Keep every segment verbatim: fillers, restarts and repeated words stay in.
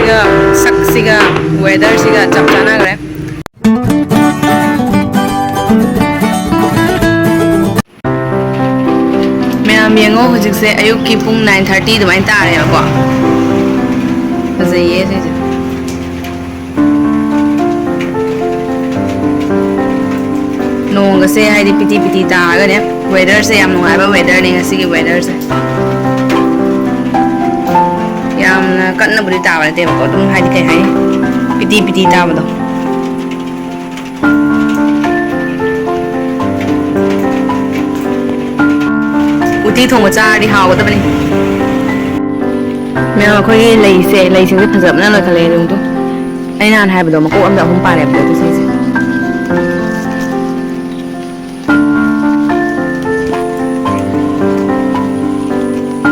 ꯁꯛꯁꯤꯒ weatherꯁꯤꯒ ꯆꯞ ꯆꯥꯟꯅꯈ꯭ꯔꯦ꯫ ꯃꯌꯥꯝ ꯌꯦꯡꯉꯣ, ꯍꯧꯖꯤꯛꯁꯦ ꯑꯌꯨꯛꯀꯤ ꯄꯨꯡ nine thirty ꯑꯗꯨꯃꯥꯏꯅ ꯇꯥꯔꯦꯕꯀꯣ꯫ ꯐꯖꯩꯌꯦ ꯁꯤꯁꯦ꯫ ꯅꯣꯡꯒꯁꯦ ꯍꯥꯏꯗꯤ ꯄꯤꯇꯤ ꯄꯤꯇꯤ ꯇꯥꯔꯒꯅꯦ, weatherꯁꯦ ꯌꯥꯝ ꯅꯨꯡꯉꯥꯏꯕ weatherꯅꯦ ꯉꯁꯤꯒꯤ weatherꯁꯦ꯫ ꯌꯥꯝꯅ ꯀꯟꯅꯕꯨꯗꯤ ꯇꯥꯕ ꯅꯠꯇꯦꯕꯀꯣ, ꯑꯗꯨꯝ ꯍꯥꯏꯗꯤ ꯀꯩ ꯍꯥꯏꯅꯤ, ꯄꯤꯇꯤ ꯄꯤꯇꯤ ꯇꯥꯕꯗꯣ꯫ ꯎꯇꯤ ꯊꯣꯡꯕ ꯆꯥꯔꯗꯤ ꯍꯥꯎꯒꯗꯕꯅꯤ꯫ ꯃꯌꯥꯝ, ꯑꯩꯈꯣꯏꯒꯤ ꯂꯩꯁꯦ, ꯂꯩꯁꯤꯡꯁꯦ ꯐꯖꯕꯅ ꯂꯣꯏꯈꯠꯂꯛꯑꯦ ꯑꯗꯨꯝ꯫ ꯑꯩ ꯅꯍꯥꯟ ꯍꯥꯏꯕꯗꯣ, ꯃꯀꯣꯛ ꯑꯝꯗ ꯑꯍꯨꯝ ꯄꯥꯜꯂꯦꯕꯗꯣ, ꯑꯗꯨꯁꯤꯡꯁꯦ꯫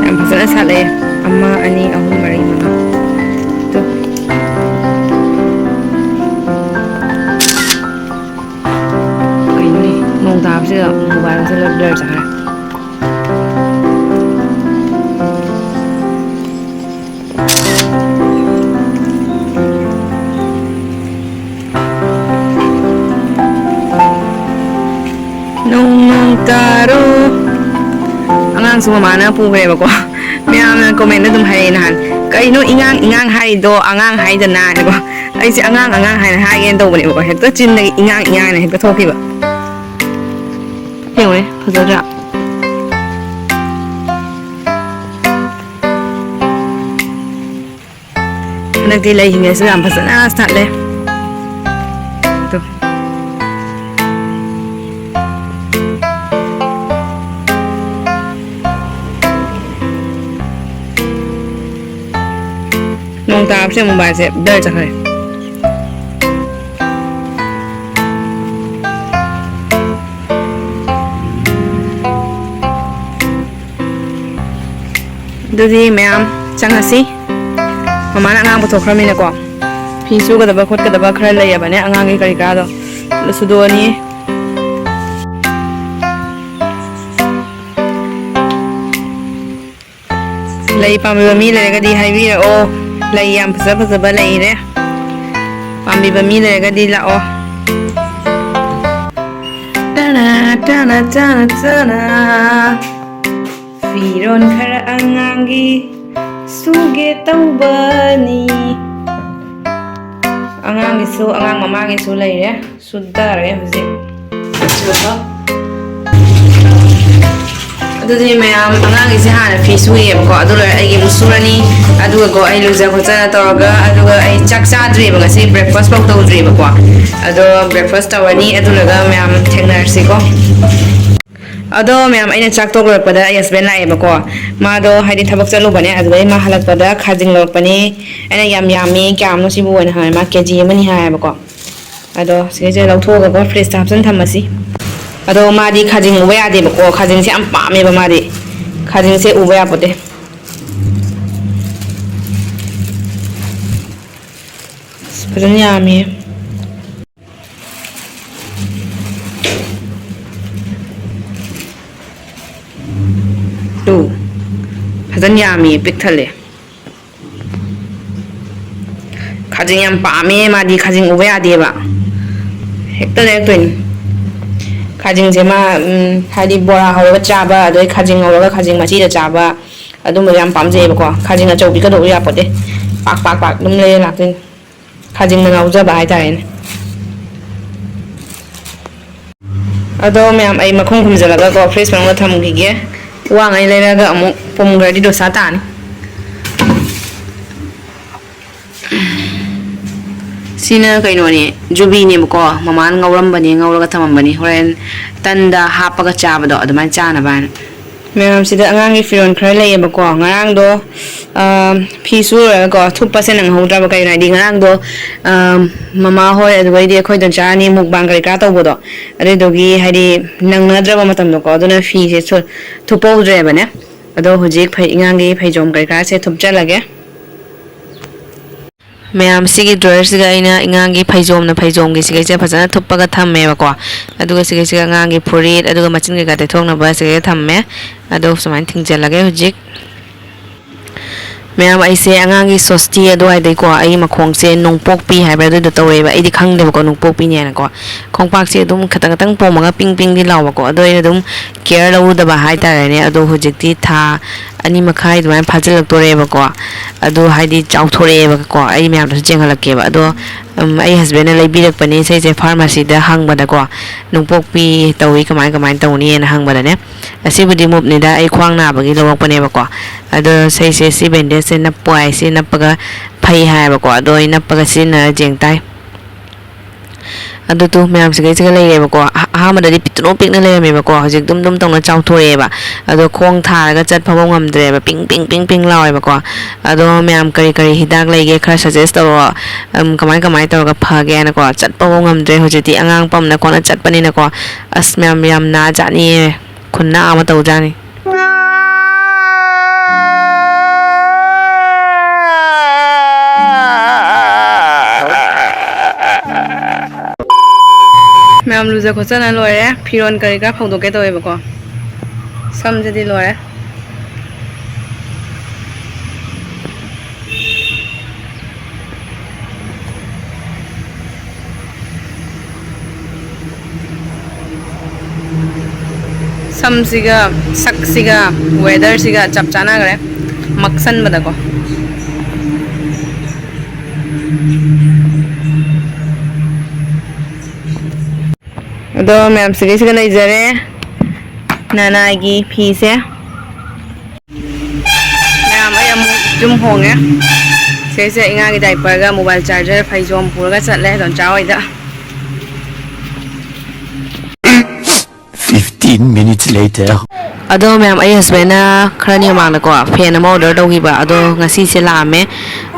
ꯌꯥꯝ ꯐꯖꯅ ꯁꯥꯠꯂꯛꯑꯦ꯫ ꯑꯃ, ꯑꯅꯤ, ꯑꯍꯨꯝ, ꯃꯔꯤ, ꯃꯉꯥ꯫ ꯇꯨ꯫ ꯀꯩꯅꯣꯅꯦ? ꯅꯣꯡ ꯇꯥꯕꯁꯤꯗ mobileꯁꯦ ꯂꯣꯏ blur ꯆꯠꯈ꯭ꯔꯦ꯫ ꯅꯣꯡ ꯅꯣꯡ ꯇꯥꯔꯣ꯫ ꯑꯉꯥꯡꯁꯨ ꯃꯃꯥꯅ ꯄꯨꯈ꯭ꯔꯦꯕꯀꯣ꯫ ꯃꯌꯥꯝꯅ commentꯗ ꯑꯗꯨꯝ ꯍꯥꯏꯔꯛꯑꯦ ꯅꯍꯥꯟ, "ꯀꯩꯅꯣ ꯏꯉꯥꯡ ꯏꯉꯥꯡ ꯍꯥꯏꯔꯤꯗꯣ, ꯑꯉꯥꯡ ꯍꯥꯏꯗꯅ?" ꯍꯥꯏꯅꯀꯣ꯫ ꯑꯩꯁꯦ ꯑꯉꯥꯡ ꯑꯉꯥꯡ ꯍꯥꯏꯅ ꯍꯥꯏꯒꯦꯅ ꯇꯧꯕꯅꯦꯕꯀꯣ, ꯍꯦꯛꯇ ꯆꯤꯟꯗꯒꯤ ꯏꯉꯥꯡ ꯏꯉꯥꯡꯅ ꯍꯦꯛꯇ ꯊꯣꯛꯈꯤꯕ꯫ ꯌꯦꯡꯉꯨꯅꯦ, ꯐꯖꯗ꯭ꯔꯥ? ꯍꯟꯗꯛꯇꯤ ꯂꯩꯁꯤꯡꯁꯤꯁꯨ ꯌꯥꯝ ꯐꯖꯅ ꯁꯥꯠꯂꯦ꯫ ꯇꯨ꯫ ꯅꯣꯡ ꯇꯥꯕꯁꯦ mobileꯁꯦ blur ꯆꯠꯈ꯭ꯔꯦ꯫ ꯑꯗꯨꯗꯤ ꯃꯌꯥꯝ ꯆꯪꯉꯁꯤ꯫ ꯃꯃꯥꯅ ꯑꯉꯥꯡ ꯄꯨꯊꯣꯛꯈ꯭ꯔꯃꯤꯅꯀꯣ, ꯐꯤ ꯁꯨꯒꯗꯕ ꯈꯣꯠꯀꯗꯕ ꯈꯔ ꯂꯩꯔꯕꯅꯦ, ꯑꯉꯥꯡꯒꯤ ꯀꯔꯤ ꯀꯔꯥꯗꯣ ꯑꯗꯨ ꯁꯨꯗꯣꯛꯑꯅꯤ꯫ ꯂꯩ ꯄꯥꯝꯕꯤꯕ ꯃꯤ ꯂꯩꯔꯒꯗꯤ ꯍꯥꯏꯕꯤꯔꯛꯑꯣ꯫ ꯂꯩ ꯌꯥꯝ ꯐꯖ ꯐꯖꯕ ꯂꯩꯔꯦ꯫ ꯄꯥꯝꯕꯤꯕ ꯃꯤ ꯂꯩꯔꯒꯗꯤ ꯂꯥꯛꯑꯣ꯫ ꯇꯅ, ꯇꯅ, ꯇꯅ, ꯇꯅ꯫ ꯐꯤꯔꯣꯟ ꯈꯔ ꯑꯉꯥꯡꯒꯤ ꯁꯨꯒꯦ ꯇꯧꯕꯅꯤ꯫ ꯑꯉꯥꯡꯒꯤꯁꯨ, ꯑꯉꯥꯡ ꯃꯃꯥꯒꯤꯁꯨ ꯂꯩꯔꯦ꯫ ꯁꯨꯗꯔꯦ ꯍꯧꯖꯤꯛ꯫ ꯑꯗꯨꯗꯤ ꯃꯌꯥꯝ, ꯑꯉꯥꯡꯒꯤꯁꯦ ꯍꯥꯟꯅ ꯐꯤ ꯁꯨꯏꯌꯦꯕꯀꯣ, ꯑꯗꯨ ꯂꯣꯏꯔ ꯑꯩꯒꯤ ꯑꯃꯨꯛ ꯁꯨꯔꯅꯤ꯫ ꯑꯗꯨꯒꯀꯣ, ꯑꯩ ꯂꯨꯖ ꯈꯣꯠꯆꯅ ꯇꯧꯔꯒ, ꯑꯗꯨꯒ ꯑꯩ ꯆꯥꯛ ꯆꯥꯗ꯭ꯔꯤꯕ, ꯉꯁꯤ breakfast ꯐꯥꯎ ꯇꯧꯗ꯭ꯔꯤꯕꯀꯣ꯫ ꯑꯗꯣ breakfast ꯇꯧꯔꯅꯤ, ꯑꯗꯨ ꯂꯣꯏꯔꯒ ꯃꯌꯥꯝ ꯊꯦꯡꯅꯔꯁꯤꯀꯣ꯫ ꯑꯗꯣ ꯃꯌꯥꯝ, ꯑꯩꯅ ꯆꯥꯛ ꯇꯣꯛ ꯂꯣꯏꯔꯛꯄꯗ ꯑꯩ husband ꯂꯥꯛꯑꯦꯕꯀꯣ꯫ ꯃꯥꯗꯣ ꯍꯥꯏꯗꯤ ꯊꯕꯛ ꯆꯠꯂꯨꯕꯅꯦ, ꯑꯗꯨꯗꯩ ꯃꯥ ꯍꯜꯂꯛꯄꯗ ꯈꯥꯖꯤꯡ ꯂꯧꯔꯛꯄꯅꯦ꯫ ꯑꯩꯅ, "ꯌꯥꯝ ꯌꯥꯝꯃꯤ, ꯀꯌꯥꯝꯅꯣ ꯁꯤꯕꯨ?" ꯍꯥꯏꯅ ꯍꯪꯉꯦ꯫ ꯃꯥ "ꯀꯦ ꯖꯤ ꯑꯃꯅꯤ" ꯍꯥꯏꯌꯦꯕꯀꯣ꯫ ꯑꯗꯣ ꯁꯤꯒꯩꯁꯦ ꯂꯧꯊꯣꯛꯑꯒꯀꯣ fridgeꯇ ꯍꯥꯞꯆꯤꯟ ꯊꯝꯃꯁꯤ꯫ ꯑꯗꯣ ꯃꯥꯗꯤ ꯈꯥꯖꯤꯡ ꯎꯕ ꯌꯥꯗꯦꯕꯀꯣ, ꯈꯥꯖꯤꯡꯁꯦ ꯌꯥꯝ ꯄꯥꯝꯃꯦꯕ ꯃꯥꯗꯤ꯫ ꯈꯥꯖꯤꯡꯁꯦ ꯎꯕ ꯌꯥꯄꯣꯠꯇꯦ꯫ ꯑꯁ, ꯐꯖꯅ ꯌꯥꯝꯃꯦ꯫ ꯇꯨ, ꯐꯖꯅ ꯌꯥꯝꯃꯦ, ꯄꯤꯛ ꯊꯜꯂꯦ꯫ ꯈꯥꯖꯤꯡ ꯌꯥꯝ ꯄꯥꯝꯃꯦ ꯃꯥꯗꯤ, ꯈꯥꯖꯤꯡ ꯎꯕ ꯌꯥꯗꯦꯕ꯫ ꯍꯦꯛꯇ ꯂꯩꯔꯛꯇꯣꯏꯅꯤ꯫ ꯈꯥꯖꯤꯡꯁꯦ ꯃꯥ, ꯎꯝ, ꯍꯥꯏꯗꯤ ꯕꯣꯔꯥ ꯍꯧꯔꯒ ꯆꯥꯕ, ꯑꯗꯩ ꯈꯥꯖꯤꯡ ꯉꯧꯔꯒ ꯈꯥꯖꯤꯡ ꯃꯆꯤꯗ ꯆꯥꯕ, ꯑꯗꯨꯝꯕꯗꯣ ꯌꯥꯝ ꯄꯥꯝꯖꯩꯌꯦꯕꯀꯣ꯫ ꯈꯥꯖꯤꯡ ꯑꯆꯧꯕꯤꯒꯗꯣ ꯎ ꯌꯥꯄꯣꯠꯇꯦ꯫ ꯄꯥꯛ, ꯄꯥꯛ, ꯄꯥꯛ ꯑꯗꯨꯝ ꯂꯩꯔ ꯂꯥꯛꯇꯣꯏꯅꯤ꯫ ꯈꯥꯖꯤꯡꯅ ꯉꯥꯎꯖꯕ ꯍꯥꯏꯇꯥꯔꯦꯅꯦ꯫ ꯑꯗꯣ ꯃꯌꯥꯝ, ꯑꯩ ꯃꯈꯨꯝ ꯈꯨꯝꯖꯤꯜꯂꯒꯀꯣ fridge ꯃꯅꯨꯡꯗ ꯊꯝꯈꯤꯒꯦ꯫ ꯋꯥꯉꯩ ꯂꯩꯔꯒ ꯑꯃꯨꯛ ꯄꯨꯝꯈ꯭ꯔꯗꯤ ꯗꯣꯁꯥ ꯇꯥꯅꯤ꯫ ꯁꯤꯅ ꯀꯩꯅꯣꯅꯦ, ꯖꯨꯕꯤꯅꯦꯕꯀꯣ꯫ ꯃꯃꯥꯅ ꯉꯧꯔꯝꯕꯅꯦ, ꯉꯧꯔꯒ ꯊꯝꯃꯝꯕꯅꯦ, ꯍꯣꯔꯦꯟ ꯇꯟꯗ ꯍꯥꯞꯄꯒ ꯆꯥꯕꯗꯣ ꯑꯗꯨꯃꯥꯏꯅ ꯆꯥꯅꯕ ꯍꯥꯏꯅ꯫ ꯃꯌꯥꯝꯁꯤꯗ ꯑꯉꯥꯡꯒꯤ ꯐꯤꯔꯣꯜ ꯈꯔ ꯂꯩꯌꯦꯕꯀꯣ꯫ ꯉꯔꯥꯡꯗꯣ, ꯑ, ꯐꯤ ꯁꯨꯔꯨꯔꯒꯀꯣ ꯊꯨꯞꯄꯁꯦ ꯅꯪꯍꯧꯗ꯭ꯔꯕ꯫ ꯀꯩꯒꯤꯅꯣ ꯍꯥꯏꯗꯤ ꯉꯔꯥꯡꯗꯣ, ꯑ, ꯃꯃꯥ ꯍꯣꯏ, ꯑꯗꯨꯒꯩꯗꯤ ꯑꯩꯈꯣꯏ ꯗꯣꯟꯆꯥ ꯑꯅꯤ mukbang ꯀꯔꯤ ꯀꯔꯥ ꯇꯧꯕꯗꯣ, ꯑꯗꯨꯗꯨꯒꯤ ꯍꯥꯏꯗꯤ ꯅꯪꯅꯗ꯭ꯔꯕ ꯃꯇꯝꯗꯣꯀꯣ꯫ ꯑꯗꯨꯅ ꯐꯤꯁꯦ ꯁꯨ-, ꯊꯨꯞꯄꯧꯗ꯭ꯔꯦꯕꯅꯦ꯫ ꯑꯗꯣ ꯍꯧꯖꯤꯛ ꯐꯩ-, ꯑꯉꯥꯡꯒꯤ ꯐꯩꯖꯣꯝ ꯀꯔꯤ ꯀꯔꯥꯁꯦ ꯊꯨꯞꯆꯜꯂꯒꯦ꯫ ꯃꯌꯥꯝ, ꯁꯤꯒꯤ drawerꯁꯤꯒ ꯑꯩꯅ ꯑꯉꯥꯡꯒꯤ ꯐꯩꯖꯣꯝꯅ ꯐꯩꯖꯣꯝꯒꯤ ꯁꯤꯒꯩꯁꯦ ꯐꯖꯅ ꯊꯨꯞꯄꯒ ꯊꯝꯃꯦꯕꯀꯣ꯫ ꯑꯗꯨꯒ ꯁꯤꯒꯩꯁꯤꯒ ꯑꯉꯥꯡꯒꯤ ꯐꯨꯔꯤꯠ, ꯑꯗꯨꯒ ꯃꯆꯤꯟ ꯀꯩꯀꯥ ꯇꯩꯊꯣꯛꯅꯕ ꯁꯤꯒꯩ ꯊꯝꯃꯦ꯫ ꯑꯗꯣ ꯁꯨꯃꯥꯏꯅ ꯊꯤꯡꯖꯤꯜꯂꯒꯦ ꯍꯧꯖꯤꯛ꯫ ꯃꯌꯥꯝ, ꯑꯩꯁꯦ ꯑꯉꯥꯡꯒꯤ ꯁꯣꯁꯇꯤ ꯑꯗꯨꯋꯥꯏꯗꯩꯀꯣ, ꯑꯩꯒꯤ ꯃꯈꯣꯡꯁꯦ ꯅꯣꯡꯄꯣꯛꯄꯤ ꯍꯥꯏꯕ꯭ꯔꯥ, ꯑꯗꯨꯗꯣ ꯇꯧꯔꯦꯕ꯫ ꯑꯩꯗꯤ ꯈꯪꯗꯦꯕꯀꯣ, ꯅꯣꯡꯄꯣꯛꯄꯤꯅꯦꯅꯀꯣ꯫ ꯈꯣꯡꯄꯥꯛꯁꯦ ꯑꯗꯨꯝ ꯈꯇꯪ ꯈꯇꯪ ꯄꯣꯝꯃꯒ ꯄꯤꯡ ꯄꯤꯡꯗꯤ ꯂꯥꯎꯕꯀꯣ꯫ ꯑꯗꯣ ꯑꯩꯅ ꯑꯗꯨꯝ ꯀꯦꯌꯔ ꯂꯧꯔꯨꯗꯕ ꯍꯥꯏꯇꯥꯔꯦꯅꯦ꯫ ꯑꯗꯣ ꯍꯧꯖꯤꯛꯇꯤ ꯊꯥ ꯑꯅꯤ ꯃꯈꯥꯏ ꯑꯗꯨꯃꯥꯏꯅ ꯐꯥꯖꯤꯜꯂꯛꯇꯣꯔꯦꯕꯀꯣ꯫ ꯑꯗꯣ ꯍꯥꯏꯗꯤ ꯆꯥꯎꯊꯣꯔꯛꯑꯦꯕꯀꯣ꯫ ꯑꯩ ꯃꯌꯥꯝꯗꯁꯨ ꯆꯦꯟꯍꯜꯂꯛꯀꯦꯕ꯫ ꯑꯗꯣ, ꯎꯝ, ꯑꯩ ꯍꯁꯕꯦꯟꯅ ꯂꯩꯕꯤꯔꯛꯄꯅꯦ ꯏꯁꯩꯁꯦ, ꯐꯥꯔꯃꯥꯁꯤꯗ ꯍꯪꯕꯗꯀꯣ, ꯅꯣꯡꯄꯣꯛꯄꯤ ꯇꯧꯏ, ꯀꯃꯥꯏ ꯀꯃꯥꯏꯅ ꯇꯧꯅꯤꯅ ꯍꯪꯕꯗꯅꯦ꯫ ꯑꯁꯤꯕꯨꯗꯤ ꯃꯨꯞꯅꯤꯗ, ꯑꯩ ꯈ꯭ꯋꯥꯡ ꯅꯥꯕꯒꯤ ꯂꯧꯔꯛꯄꯅꯦꯕꯀꯣ꯫ ꯑꯗꯣ ꯏꯁꯩꯁꯦ, ꯁꯤ ꯕꯦꯟꯗꯦꯖꯁꯦ ꯅꯞꯄꯣ ꯍꯥꯏ, ꯁꯤ ꯅꯞꯄꯒ ꯐꯩ ꯍꯥꯏꯌꯦꯕꯀꯣ꯫ ꯑꯗꯣ ꯑꯩ ꯅꯞꯄꯒ ꯁꯤꯖꯤꯟꯅꯔ ꯌꯦꯡ ꯇꯥꯏ꯫ ꯑꯗꯨ ꯇꯨ ꯃꯌꯥꯝꯁꯤꯒꯩꯁꯤꯒ ꯂꯩꯔꯦꯕꯀꯣ꯫ ꯑꯍ-, ꯑꯍꯥꯟꯕꯗꯗꯤ ꯄꯤꯛꯇ꯭ꯔꯨ ꯄꯤꯛꯅ ꯂꯩꯔꯝꯃꯦꯕꯀꯣ꯫ ꯍꯧꯖꯤꯛ ꯗꯨꯝ ꯗꯨꯝ ꯇꯧꯅ ꯆꯥꯎꯊꯣꯔꯛꯑꯦꯕ꯫ ꯑꯗꯣ ꯈꯣꯡ ꯊꯥꯔꯒ ꯆꯠ ꯐꯥꯎꯕ ꯉꯝꯗ꯭ꯔꯦꯕ꯫ ꯄꯤꯡ ꯄꯤꯡ ꯄꯤꯡ ꯄꯤꯡ ꯂꯥꯎꯋꯦꯕꯀꯣ꯫ ꯑꯗꯣ ꯃꯌꯥꯝ ꯀꯔꯤ ꯀꯔꯤ ꯍꯤꯗꯥꯛ ꯂꯩꯒꯦ ꯈꯔ ꯁꯖꯦꯁ ꯇꯧꯔꯛꯑꯣ꯫ ꯎꯝ, ꯀꯃꯥꯏ ꯀꯃꯥꯏ ꯇꯧꯔꯒ ꯐꯒꯦ ꯍꯥꯏꯅꯀꯣ꯫ ꯆꯠ ꯐꯥꯎꯕ ꯉꯝꯗ꯭ꯔꯦ ꯍꯧꯖꯤꯛꯇꯤ꯫ ꯑꯉꯥꯡ ꯄꯝꯅ ꯈꯣꯠꯅ ꯆꯠꯄꯅꯤꯅꯀꯣ꯫ ꯑꯁ ꯃꯌꯥꯝ ꯌꯥꯝ ꯅꯥꯖꯥꯠꯅꯤꯌꯦ꯫ ꯈꯨꯟꯅꯥ ꯑꯃ ꯇꯧꯖꯥꯠꯅꯤ꯫ ꯃꯌꯥꯝ ꯂꯨꯖ ꯈꯣꯠꯆꯅ ꯂꯣꯏꯔꯦ꯫ ꯐꯤꯔꯣꯟ ꯀꯔꯤ ꯀꯔꯥ ꯐꯧꯗꯣꯛꯀꯦ ꯇꯧꯋꯦꯕꯀꯣ꯫ ꯁꯝꯁꯤꯗꯤ ꯂꯣꯏꯔꯦ꯫ ꯁꯝꯁꯤꯒ, ꯁꯛꯁꯤꯒ, ꯋꯦꯗꯔꯁꯤꯒ ꯆꯞ ꯆꯥꯟꯅꯈ꯭ꯔꯦ ꯃꯛꯁꯟꯕꯗꯀꯣ꯫ ꯑꯗꯣ ꯃꯌꯥꯝ ꯁꯤꯒꯩꯁꯤꯒ ꯂꯩꯖꯔꯦ ꯅꯅꯥꯏꯒꯤ ꯐꯤꯁꯦ꯫ ꯃꯌꯥꯝ, ꯑꯩ ꯑꯃꯨꯛ ꯌꯨꯝ ꯍꯣꯡꯉꯦ꯫ ꯁꯤꯁꯦ ꯏꯉꯥꯒꯤ ꯗꯥꯏꯄꯔꯒ ꯃꯣꯕꯥꯏꯜ ꯆꯥꯔꯖꯔ, ꯐꯩꯖꯣꯝ ꯄꯨꯔꯒ ꯆꯠꯂꯦ ꯗꯣꯟꯆꯥ ꯍꯣꯏꯗ꯫ Fifteen minutes later. ꯑꯗꯣ ꯃꯌꯥꯝ, ꯑꯩ ꯍꯁꯕꯦꯟꯅ ꯈꯔꯅꯤ ꯃꯃꯥꯡꯗꯀꯣ ꯐꯦꯟ ꯑꯃ ꯑꯣꯔꯗꯔ ꯇꯧꯈꯤꯕ, ꯑꯗꯣ ꯉꯁꯤꯁꯦ ꯂꯥꯛꯑꯝꯃꯦ꯫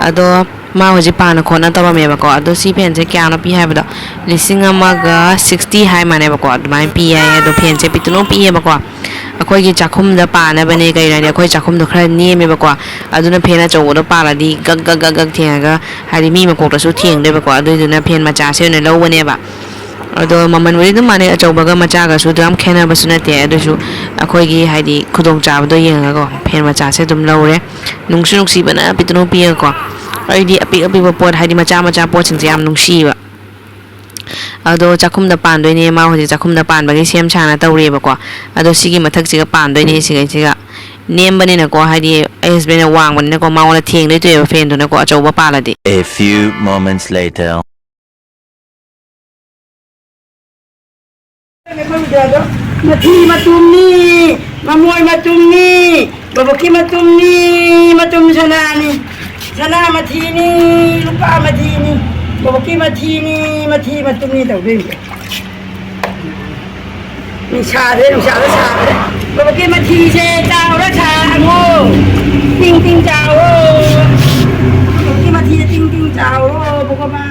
ꯑꯗꯣ ꯃꯥ ꯍꯧꯖꯤꯛ ꯄꯥꯅ ꯈꯣꯠꯅ ꯇꯧꯔꯝꯃꯦꯕꯀꯣ꯫ ꯑꯗꯣ ꯁꯤ ꯐꯦꯟꯁꯦ ꯀꯌꯥꯅꯣ ꯄꯤ ꯍꯥꯏꯕꯗꯣ, ꯂꯤꯁꯤꯡ ꯑꯃꯒ ꯁꯤꯛꯁꯇꯤ ꯍꯥꯏ ꯃꯥꯅꯦꯕꯀꯣ, ꯑꯗꯨꯃꯥꯏꯅ ꯄꯤ ꯍꯥꯏꯌꯦ꯫ ꯑꯗꯣ ꯐꯦꯟꯁꯦ ꯄꯤꯛꯇꯨꯅꯨ ꯄꯤꯛꯑꯦꯕꯀꯣ꯫ ꯑꯩꯈꯣꯏꯒꯤ ꯆꯥꯛꯈꯨꯝꯗ ꯄꯥꯅꯕꯅꯦ, ꯀꯩꯅꯣ ꯍꯥꯏꯗꯤ ꯑꯩꯈꯣꯏ ꯆꯥꯛꯈꯨꯝꯗꯣ ꯈꯔ ꯅꯦꯝꯃꯦꯕꯀꯣ꯫ ꯑꯗꯨꯅ ꯐꯦꯟ ꯑꯆꯧꯕꯗꯣ ꯄꯥꯜꯂꯗꯤ ꯒꯛ ꯒꯛ ꯒꯛ ꯒꯛ ꯊꯦꯡꯉꯒ, ꯍꯥꯏꯗꯤ ꯃꯤ ꯃꯀꯣꯛꯇꯁꯨ ꯊꯦꯡꯗꯣꯏꯕꯀꯣ꯫ ꯑꯗꯨꯏꯗꯨꯅ ꯐꯦꯟ ꯃꯆꯥꯁꯦ ꯑꯣꯏꯅ ꯂꯧꯕꯅꯦꯕ꯫ ꯑꯗꯣ ꯃꯃꯜꯕꯨꯗꯤ ꯑꯗꯨꯝ ꯃꯥꯟꯅꯩ, ꯑꯆꯧꯕꯒ ꯃꯆꯥꯒꯁꯨ ꯑꯗꯨ ꯌꯥꯝ ꯈꯦꯠꯅꯕꯁꯨ ꯅꯠꯇꯦ꯫ ꯑꯗꯨꯁꯨ ꯑꯩꯈꯣꯏꯒꯤ ꯍꯥꯏꯗꯤ ꯈꯨꯗꯣꯡꯆꯥꯕꯗꯣ ꯌꯦꯡꯉꯒꯀꯣ, ꯐꯦꯟ ꯃꯆꯥꯁꯦ ꯑꯗꯨꯝ ꯂꯧꯔꯦ꯫ ꯅꯨꯡꯁꯨ ꯅꯨꯡꯁꯤꯕꯅ ꯄꯤꯛꯇ꯭ꯔꯨ ꯄꯤꯛꯑꯒꯀꯣ꯫ ꯑꯩꯗꯤ ꯑꯄꯤꯛ ꯑꯄꯤꯛꯄ ꯄꯣꯠ, ꯍꯥꯏꯗꯤ ꯃꯆꯥ ꯃꯆꯥ ꯄꯣꯠꯁꯤꯡꯁꯦ ꯌꯥꯝ ꯅꯨꯡꯁꯤꯕ꯫ ꯑꯗꯣ ꯆꯥꯛꯈꯨꯝꯗ ꯄꯥꯟꯗꯣꯏꯅꯦ꯫ ꯃꯥ ꯍꯧꯖꯤꯛ ꯆꯥꯛꯈꯨꯝꯗ ꯄꯥꯟꯕꯒꯤ ꯁꯦꯝ ꯁꯥꯅ ꯇꯧꯔꯤꯑꯕꯀꯣ꯫ ꯑꯗꯣ ꯁꯤꯒꯤ ꯃꯊꯛꯁꯤꯒ ꯄꯥꯟꯗꯣꯏꯅꯦ, ꯁꯤꯒꯩꯁꯤꯒ꯫ ꯅꯦꯝꯕꯅꯤꯅꯀꯣ, ꯍꯥꯏꯗꯤ ꯑꯩ ꯍꯁꯕꯦꯟꯅ ꯋꯥꯡꯕꯅꯤꯅꯀꯣ, ꯃꯉꯣꯟꯗ ꯊꯦꯡꯗꯣꯏ ꯇꯣꯏꯑꯕ ꯐꯦꯟꯗꯨꯅꯀꯣ, ꯑꯆꯧꯕ ꯄꯥꯜꯂꯗꯤ꯫ A few moments later. ꯃꯊꯤ ꯃꯇꯨꯝꯅꯤ, ꯃꯃꯣꯏ ꯃꯇꯨꯝꯅꯤ, ꯕꯕꯛꯀꯤ ꯃꯇꯨꯝꯅꯤ, ꯃꯇꯨꯝ ꯁꯅꯥꯅꯤ, ꯁꯅꯥ ꯃꯊꯤꯅꯤ, ꯂꯨꯄꯥ ꯃꯊꯤꯅꯤ, ꯕꯕꯛꯀꯤ ꯃꯊꯤꯅꯤ, ꯃꯊꯤ ꯃꯇꯨꯝꯅꯤ ꯇꯧꯗꯣꯏꯁꯦ꯫ ꯅꯨꯡꯁꯥꯁꯦ, ꯅꯨꯡꯁꯥꯗ ꯁꯥꯕꯗ ꯕꯕꯛꯀꯤ ꯃꯊꯤꯁꯦ ꯆꯥꯎꯔ ꯁꯥꯡꯉꯣ, ꯇꯤꯡ ꯇꯤꯡ ꯆꯥꯎꯔꯣ, ꯕꯕꯛꯀꯤ ꯃꯊꯤꯁꯦ ꯇꯤꯡ ꯇꯤꯡ ꯆꯥꯎꯔꯣ, ꯕꯕꯛꯀ ꯃꯥ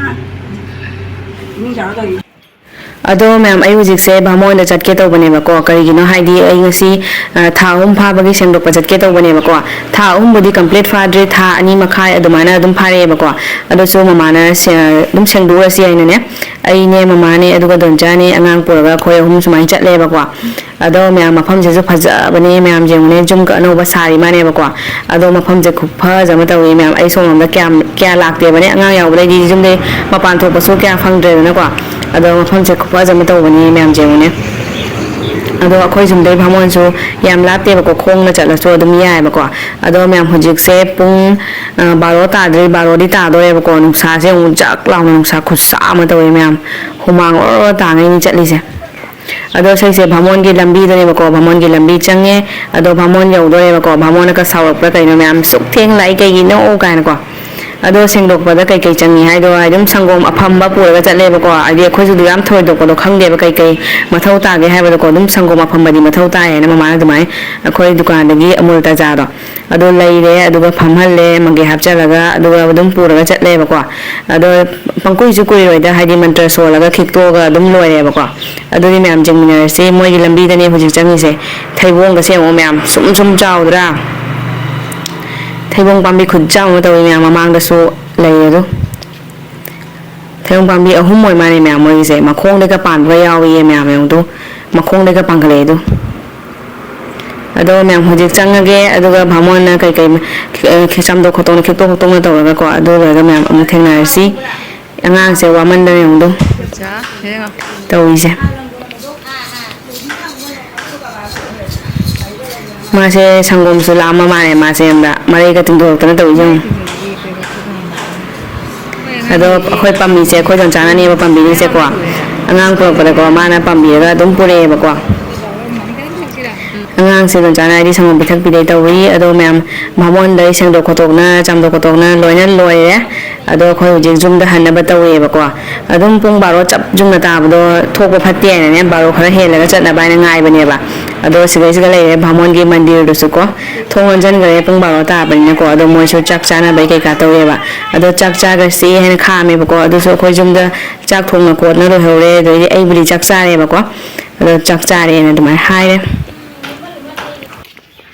ꯇꯤꯡ ꯇꯤꯡ ꯆꯥꯎꯔꯣ ꯇꯧꯔꯤ꯫ ꯑꯗꯣ ꯃꯌꯥꯝ, ꯑꯩ ꯍꯧꯖꯤꯛꯁꯦ ꯚꯥꯃꯣꯟꯗ ꯆꯠꯀꯦ ꯇꯧꯕꯅꯦꯕꯀꯣ꯫ ꯀꯔꯤꯒꯤꯅꯣ ꯍꯥꯏꯗꯤ ꯑꯩ ꯉꯁꯤ, ꯑ, ꯊꯥ ꯑꯍꯨꯝ ꯐꯥꯕꯒꯤ ꯁꯦꯡꯗꯣꯛꯄ ꯆꯠꯀꯦ ꯇꯧꯕꯅꯦꯕꯀꯣ꯫ ꯊꯥ ꯑꯍꯨꯝꯕꯨꯗꯤ complete ꯐꯥꯗ꯭ꯔꯤ, ꯊꯥ ꯑꯅꯤ ꯃꯈꯥꯏ ꯑꯗꯨꯃꯥꯏꯅ ꯑꯗꯨꯝ ꯐꯥꯔꯛꯑꯦꯕꯀꯣ꯫ ꯑꯗꯨꯁꯨ ꯃꯃꯥꯅ ꯁꯦ-, ꯑꯗꯨꯝ ꯁꯦꯡꯗꯣꯛꯎꯔꯁꯤ ꯍꯥꯏꯅꯅꯦ, ꯑꯩꯅꯦ, ꯃꯃꯥꯅꯦ, ꯑꯗꯨꯒ ꯗꯣꯟꯆꯥꯅꯦ, ꯑꯉꯥꯡ ꯄꯨꯔꯒ ꯑꯩꯈꯣꯏ ꯑꯍꯨꯝ ꯁꯨꯃꯥꯏꯅ ꯆꯠꯂꯦꯕꯀꯣ꯫ ꯑꯗꯣ ꯃꯌꯥꯝ, ꯃꯐꯝꯁꯤꯁꯨ ꯐꯖꯕꯅꯦ ꯃꯌꯥꯝ, ꯌꯦꯡꯉꯨꯅꯦ, ꯌꯨꯝꯒ ꯑꯅꯧꯕ ꯁꯥꯔꯤ ꯃꯥꯅꯦꯕꯀꯣ꯫ ꯑꯗꯣ ꯃꯐꯝꯁꯦ ꯈꯨꯐꯖ ꯑꯃ ꯇꯧꯏ ꯃꯌꯥꯝ꯫ ꯑꯩ ꯁꯣꯝꯂꯣꯝꯗ ꯀꯌꯥꯝ, ꯀꯌꯥ ꯂꯥꯛꯇꯦꯕꯅꯦ, ꯑꯉꯥꯡ ꯌꯥꯎꯕꯗꯩꯗꯤ ꯌꯨꯝꯗꯩ ꯃꯄꯥꯟ ꯊꯣꯛꯄꯁꯨ ꯀꯌꯥ ꯐꯪꯗ꯭ꯔꯦꯗꯅꯀꯣ꯫ ꯑꯗꯣ ꯃꯐꯝꯁꯦ ꯈꯨꯐꯖ ꯑꯃ ꯇꯧꯕꯅꯦ ꯃꯌꯥꯝ, ꯌꯦꯡꯉꯨꯅꯦ꯫ ꯑꯗꯣ ꯑꯩꯈꯣꯏ ꯌꯨꯝꯗꯩ ꯚꯥꯃꯣꯟꯁꯨ ꯌꯥꯝ ꯂꯥꯞꯇꯦꯕꯀꯣ, ꯈꯣꯡꯅ ꯆꯠꯂꯁꯨ ꯑꯗꯨꯝ ꯌꯥꯏꯑꯕꯀꯣ꯫ ꯑꯗꯣ ꯃꯌꯥꯝ, ꯍꯧꯖꯤꯛꯁꯦ ꯄꯨꯡ, ꯑ, ꯕꯥꯔꯣ ꯇꯥꯗ꯭ꯔꯤ, ꯕꯥꯔꯣꯗꯤ ꯇꯥꯗꯣꯔꯦꯕꯀꯣ꯫ ꯅꯨꯡꯁꯥꯁꯦ ꯑꯃꯨꯛ ꯖꯛ ꯂꯥꯎꯅ ꯅꯨꯡꯁꯥ ꯈꯨꯠꯁꯥ ꯑꯃ ꯇꯧꯏ ꯃꯌꯥꯝ, ꯍꯨꯃꯥꯡ ꯑꯣꯔꯣ ꯑꯣꯔꯣ ꯇꯥꯡꯉꯩꯅꯤ ꯆꯠꯂꯤꯁꯦ꯫ ꯑꯗꯣ ꯁꯤꯁꯦ ꯚꯥꯃꯣꯟꯒꯤ ꯂꯝꯕꯤꯗꯅꯦꯕꯀꯣ, ꯚꯥꯃꯣꯟꯒꯤ ꯂꯝꯕꯤ ꯆꯪꯉꯦ꯫ ꯑꯗꯣ ꯚꯥꯃꯣꯟ ꯌꯧꯗꯣꯔꯦꯕꯀꯣ꯫ ꯚꯥꯃꯣꯟꯅꯒ ꯁꯥꯎꯔꯛꯄ꯭ꯔꯥ ꯀꯩꯅꯣ, "ꯃꯌꯥꯝ ꯁꯨꯛ ꯊꯦꯡ ꯂꯥꯛꯏ ꯀꯩꯒꯤꯅꯣ?" ꯀꯥꯏꯅꯀꯣ꯫ ꯑꯗꯣ ꯁꯦꯡꯗꯣꯛꯄꯗ ꯀꯩꯀꯩ ꯆꯪꯉꯤ ꯍꯥꯏꯗꯣ, ꯑꯗꯨꯝ ꯁꯪꯒꯣꯝ ꯑꯐꯝꯕ ꯄꯨꯔꯒ ꯆꯠꯂꯦꯕꯀꯣ꯫ ꯍꯥꯏꯗꯤ ꯑꯩꯈꯣꯏꯁꯨ ꯑꯗꯨ ꯌꯥꯝ ꯊꯣꯏꯗꯣꯛꯄꯗꯣ ꯈꯪꯗꯦꯕ, ꯀꯩꯀꯩ ꯃꯊꯧ ꯇꯥꯒꯦ ꯍꯥꯏꯕꯗꯀꯣ꯫ ꯑꯗꯨꯝ ꯁꯪꯒꯣꯝ ꯑꯐꯝꯕꯗꯤ ꯃꯊꯧ ꯇꯥꯏꯌꯦꯅ ꯃꯃꯥꯅ ꯑꯗꯨꯃꯥꯏꯅ ꯑꯩꯈꯣꯏ ꯗꯨꯀꯥꯟꯗꯒꯤ ꯑꯃꯨꯜ ꯇꯥꯖꯥꯗꯣ ꯑꯗꯨ ꯂꯩꯔꯦ, ꯑꯗꯨꯒ ꯐꯝꯍꯜꯂꯦ, ꯃꯪꯒꯦ ꯍꯥꯞꯆꯜꯂꯒ, ꯑꯗꯨꯒ ꯑꯗꯨꯝ ꯄꯨꯔꯒ ꯆꯠꯂꯦꯕꯀꯣ꯫ ꯑꯗꯣ ꯄꯪꯀꯨꯏꯁꯨ ꯀꯨꯏꯔꯣꯏꯗ, ꯍꯥꯏꯗꯤ ꯃꯟꯇ꯭ꯔ ꯁꯣꯜꯂꯒ ꯈꯤꯛꯇꯣꯛꯑꯒ ꯑꯗꯨꯝ ꯂꯣꯏꯔꯦꯕꯀꯣ꯫ ꯑꯗꯨꯗꯤ ꯃꯌꯥꯝ ꯌꯦꯡꯃꯤꯟꯅꯔꯁꯤ꯫ ꯃꯣꯏꯒꯤ ꯂꯝꯕꯤꯗꯅꯦ ꯍꯧꯖꯤꯛ ꯆꯪꯉꯤꯁꯦ꯫ ꯊꯩꯕꯣꯡꯒꯁꯦ ꯌꯦꯡꯉꯣ ꯃꯌꯥꯝ, ꯁꯨꯝ ꯁꯨꯝ ꯆꯥꯎꯗ꯭ꯔꯥ? ꯊꯩꯕꯣꯡ ꯄꯥꯝꯕꯤ ꯈꯨꯠꯆꯥꯎ ꯑꯃ ꯇꯧꯋꯤ ꯃꯌꯥꯝ, ꯃꯃꯥꯡꯗꯁꯨ ꯂꯩ ꯑꯗꯣ꯫ ꯊꯩꯕꯣꯡ ꯄꯥꯝꯕꯤ ꯑꯍꯨꯝ ꯑꯣꯏ ꯃꯥꯜꯂꯦ ꯃꯌꯥꯝ, ꯃꯣꯏꯒꯤꯁꯦ ꯃꯈꯣꯡꯗꯒ ꯄꯥꯟꯕꯒ ꯌꯥꯎꯏꯌꯦ ꯃꯌꯥꯝ, ꯌꯦꯡꯉꯨ ꯑꯗꯨ, ꯃꯈꯣꯡꯗꯒ ꯄꯥꯟꯈꯠꯂꯛꯑꯦ ꯑꯗꯨ꯫ ꯑꯗꯣ ꯃꯌꯥꯝ, ꯍꯧꯖꯤꯛ ꯆꯪꯉꯒꯦ, ꯑꯗꯨꯒ ꯚꯥꯃꯣꯟꯅ ꯀꯩꯀꯩ, ꯑ, ꯆꯥꯝꯊꯣꯛ ꯈꯣꯠꯇꯣꯛꯅ, ꯈꯤꯛꯇꯣꯛ ꯈꯣꯠꯇꯣꯛꯅ ꯇꯧꯔꯒꯀꯣ, ꯑꯗꯨ ꯂꯣꯏꯔꯒ ꯃꯌꯥꯝ ꯑꯃꯨꯛ ꯊꯦꯡꯅꯔꯁꯤ꯫ ꯑꯉꯥꯡꯁꯦ ꯋꯥꯃꯟꯗꯅ ꯌꯦꯡꯉꯨꯗꯣ ꯇꯧꯔꯤꯁꯦ꯫ ꯃꯥꯁꯦ ꯁꯪꯒꯣꯝꯁꯨ ꯂꯥꯝꯕ ꯃꯥꯜꯂꯦ, ꯃꯥꯁꯦ ꯌꯥꯝꯅ ꯃꯔꯩꯒ ꯇꯤꯡꯊꯣꯔꯛꯇꯅ ꯇꯧꯔꯤꯁꯦ ꯌꯦꯡꯉꯨ꯫ ꯑꯗꯣ ꯑꯩꯈꯣꯏ ꯄꯥꯝꯕꯤꯁꯦ, ꯑꯩꯈꯣꯏ ꯗꯣꯟꯆꯥꯅꯅꯦꯕ ꯄꯥꯝꯕꯤꯔꯤꯁꯦꯀꯣ꯫ ꯑꯉꯥꯡ ꯄꯨꯔꯛꯄꯗꯀꯣ, ꯃꯥꯅ ꯄꯥꯝꯕꯤꯔꯒ ꯑꯗꯨꯝ ꯄꯨꯔꯛꯑꯦꯕꯀꯣ꯫ ꯑꯉꯥꯡꯁꯦ ꯗꯣꯟꯆꯥꯅ ꯍꯥꯏꯗꯤ ꯁꯪꯒꯣꯝ ꯄꯤꯊꯛꯄꯤꯗꯩ ꯇꯧꯔꯤ꯫ ꯑꯗꯣ ꯃꯌꯥꯝ, ꯚꯥꯃꯣꯟꯗꯩ ꯁꯦꯡꯗꯣꯛ ꯈꯣꯠꯇꯣꯛꯅ, ꯆꯥꯝꯊꯣꯛ ꯈꯣꯠꯇꯣꯛꯅ ꯂꯣꯏꯅ ꯂꯣꯏꯔꯦ꯫ ꯑꯗꯣ ꯑꯩꯈꯣꯏ ꯍꯧꯖꯤꯛ ꯌꯨꯝꯗ ꯍꯟꯅꯕ ꯇꯧꯋꯦꯕꯀꯣ꯫ ꯑꯗꯨꯝ ꯄꯨꯡ ꯕꯥꯔꯣ ꯆꯞ ꯌꯨꯝꯅ ꯇꯥꯕꯗꯣ ꯊꯣꯛꯄ ꯐꯠꯇꯦ ꯍꯥꯏꯅꯅꯦ, ꯕꯥꯔꯣ ꯈꯔ ꯍꯦꯜꯂꯒ ꯆꯠꯅꯕ ꯍꯥꯏꯅ ꯉꯥꯏꯕꯅꯦꯕ꯫ ꯑꯗꯣ ꯁꯤꯗꯩꯁꯤꯗ ꯂꯩꯔꯦ ꯚꯥꯃꯣꯟꯒꯤ ꯃꯟꯗꯤꯔꯗꯨꯁꯨ ꯀꯣ꯫ ꯊꯣꯡ ꯂꯣꯟꯁꯤꯟꯈ꯭ꯔꯦ ꯄꯨꯡ ꯕꯥꯔꯣ ꯇꯥꯕꯅꯤꯅꯀꯣ꯫ ꯑꯗꯣ ꯃꯣꯏꯁꯨ ꯆꯥꯛ ꯆꯥꯅꯕꯩ ꯀꯩꯀꯥ ꯇꯧꯔꯦꯕ꯫ ꯑꯗꯣ ꯆꯥꯛ ꯆꯥꯈ꯭ꯔꯁꯤ ꯍꯥꯏꯅ ꯈꯥꯝꯃꯦꯕꯀꯣ꯫ ꯑꯗꯨꯁꯨ ꯑꯩꯈꯣꯏ ꯌꯨꯝꯗ ꯆꯥꯛ ꯊꯣꯡꯅ ꯈꯣꯠꯅ ꯂꯣꯏꯍꯧꯔꯦ꯫ ꯑꯗꯩꯗꯤ ꯑꯩꯕꯨꯗꯤ ꯆꯥꯛ ꯆꯥꯔꯦꯕꯀꯣ꯫ ꯑꯗꯣ ꯆꯥꯛ ꯆꯥꯔꯦꯅ ꯑꯗꯨꯃꯥꯏꯅ ꯍꯥꯏꯔꯦ꯫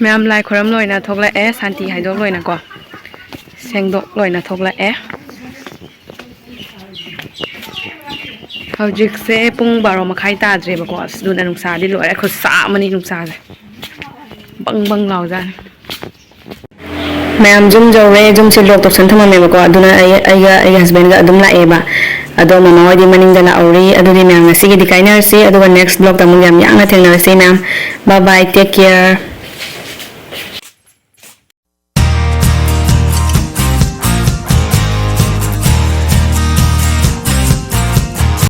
ꯃꯌꯥꯝ ꯂꯥꯏ ꯈꯣꯏꯔꯝ ꯂꯣꯏꯅ ꯊꯣꯛꯂꯛꯑꯦ, ꯁꯥꯟꯇꯤ ꯍꯥꯏꯗꯣꯛ ꯂꯣꯏꯅꯀꯣ, ꯁꯦꯡꯗꯣꯛ ꯂꯣꯏꯅ ꯊꯣꯛꯂꯛꯑꯦ꯫ ꯍꯧꯖꯤꯛꯁꯦ ꯄꯨꯡ ꯕꯥꯔꯣ ꯃꯈꯥꯏ ꯇꯥꯗ꯭ꯔꯦꯕꯀꯣ꯫ ꯑꯁ, ꯑꯗꯨꯅ ꯅꯨꯡꯁꯥꯗꯤ ꯂꯣꯏꯔꯦ, ꯈꯨꯠꯁꯥ ꯑꯃꯅꯤ ꯅꯨꯡꯁꯥꯁꯦ꯫ ꯕꯪ ꯕꯪ ꯂꯥꯎꯖꯥꯠꯅꯤ꯫ ꯃꯌꯥꯝ ꯌꯨꯝ ꯌꯧꯔꯦ꯫ ꯌꯨꯝꯁꯦ ꯂꯣꯛ ꯇꯧꯁꯟ ꯊꯝꯃꯝꯃꯦꯕꯀꯣ꯫ ꯑꯗꯨꯅ ꯑꯩ, ꯑꯩꯒ ꯑꯩꯒꯤ ꯍꯁꯕꯦꯟꯒ ꯑꯗꯨꯝ ꯂꯥꯛꯑꯦꯕ꯫ ꯑꯗꯣ ꯃꯃꯥ ꯍꯣꯏꯗꯤ ꯃꯅꯤꯡꯗ ꯂꯥꯛꯍꯧꯔꯤ꯫ ꯑꯗꯨꯗꯤ ꯃꯌꯥꯝ ꯉꯁꯤꯒꯤꯗꯤ ꯀꯥꯏꯅꯔꯁꯤ, ꯑꯗꯨꯒ next vlogꯇ ꯑꯃꯨꯛ ꯌꯥꯝ ꯌꯥꯡꯅ ꯊꯦꯡꯅꯔꯁꯤ ꯃꯌꯥꯝ꯫ Bye bye, take care꯫